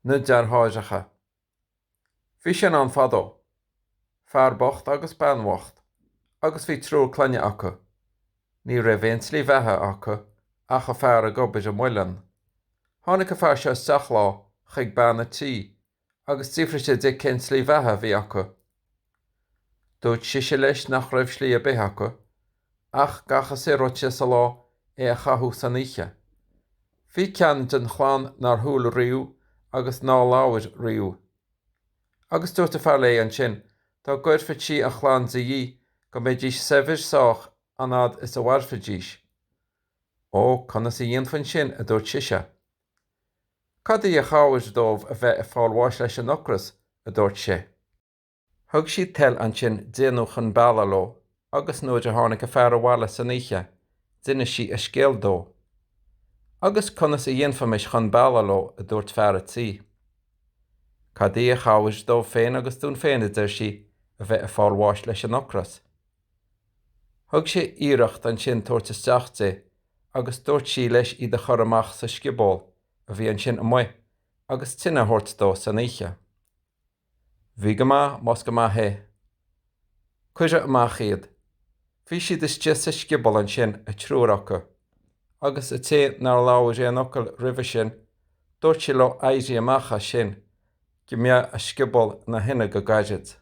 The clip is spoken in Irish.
Na Deartháireacha. Bhí sin ann fadó. Fear bocht agus bean bhocht, agus bhí triúr clainne acu. Ní raibh aon tslí bheatha acu ach an fear ag obair i muileann. Tháinig an fear seo isteach lá chuig bean a' tí agus d'fhiafraigh sé di cén tslí bheatha a bhí acu. Dúirt sise leis nach raibh slí ar bith acu, ach gach a saothródh siad sa lá é a chaitheamh san oíche. Bhí ceann den chlann nár shiúil riamh agus ná labhair riamh. Agus dúirt an fear léi ansin dá gcuirfeadh sí an chlann de dhíth go mbeidís saibhir sách an fhad is a mhairfidís. Ó, conas a dhéanfainn sin, a dúirt sise. Cad í a chabhair dóibh a bheith ag fáil bháis leis an ocras, a dúirt sé. Thug sí toil ansin déanamh chun bealaigh leo agus nuair a tháinig a fear abhaile san oíche d'inis sí a scéal dó. Agus conas a dhéanfaimis chun bealaigh leo a dúirt fear a tí. Cad í a chabhair dóibh féin agus dúinn féin a deir sí a bheith ag fáil bháis leis an ocras. Thug sé iarracht ansin tabhairt isteach di agus dúirt sí leis iad a chur amach sa scioból a bhí ansin amuigh agus tine a thabhairt dó san oíche. Bhí go maith, más go maith é. Cuireadh amach iad. Bhí siad istigh sa scioból ansin, a triúr acu. Agus a té nár labhair aon fhocal roimhe sin, dúirt sí leo éirí amach as sin, go mbeadh a scioból ina thine go gairid.